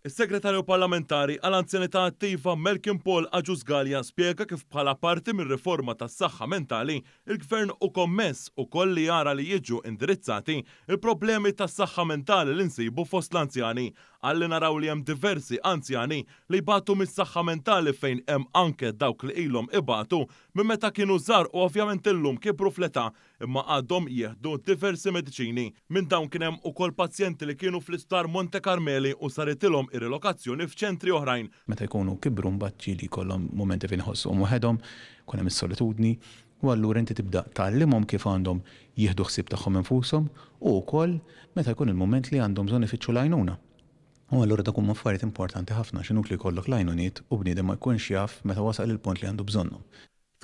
Is-Segretarju Parlamentari għal Anzjanità Attiva Malcolm Paul Agius Galea spjega kif bħala parti mir-riforma tas-saħħa mentali, il-Gvern hu kommess ukoll li jara li jiġu indirizzati l-problemi tas-saħħa mentali li nsibu fost l-anzjani. Qal li naraw li hemm diversi anzjani li jbatu mis-saħħa mentali fejn hemm anke dawk li ilhom ibatu minn meta kienu żgħar u ovvjament illum kibru fl-età imma għadhom jieħdu diversi mediċini. Minn dawn kien hemm ukoll pazjenti li kienu fl-Isptar Monte Carmeli u saritilhom ir-rilokazzjoni f'ċentri oħrajn. Meta jkunu kibru mbagħad ġieli jkollhom mumenti fejn iħossuhom waħedhom, ikun hemm is-solitudni u allura inti tibda tgħallimhom kif għandhom jieħdu ħsieb tagħhom infushom u wkoll meta jkun il-mument li għandhom bżonn ifittxu l-għajnuna. U allura dak huma affarijiet importanti ħafna għax inutli jkollok l-għajnuniet u bniedem ma jkunx jaf meta wasal il-punt li għandu bżonnhom.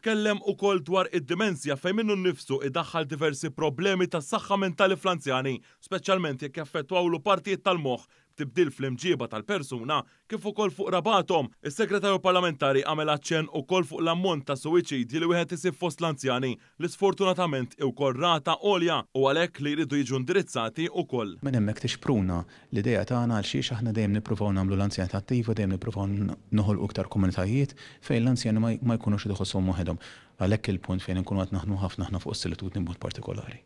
Tkellem ukoll dwar id-dimensja fejn minnu nnifsu idaħħal diversi problemi ta' saħħa mentali fl-anzjani, speċjalment jekk jaffettwawlu partijiet tal-moħħ, b'tibdil fl-imġieba tal-persuna kif ukoll fuq rabathom. Is-Segretarju Parlamentari għamel aċċenn ukoll fuq l-ammont ta' suwiċidji li wieħed isib fost l-anzjani, li sfortunatament hi wkoll rata għolja u għalhekk li jridu jiġu indirizzati ukoll. Minn hemmhekk tixpruna l-idea tagħna għalxiex aħna dejjem nippruvaw nagħmlu l-anzjanità attiva, dejjem nippruvaw noħolqu iktar komunitajiet fejn l-anzjani ma jkunux qed iħossuhom waħedhom. Għalhekk il-punt fejn inkunu qed naħdmu ħafna aħna fuq is-solitudni b'mod partikolari.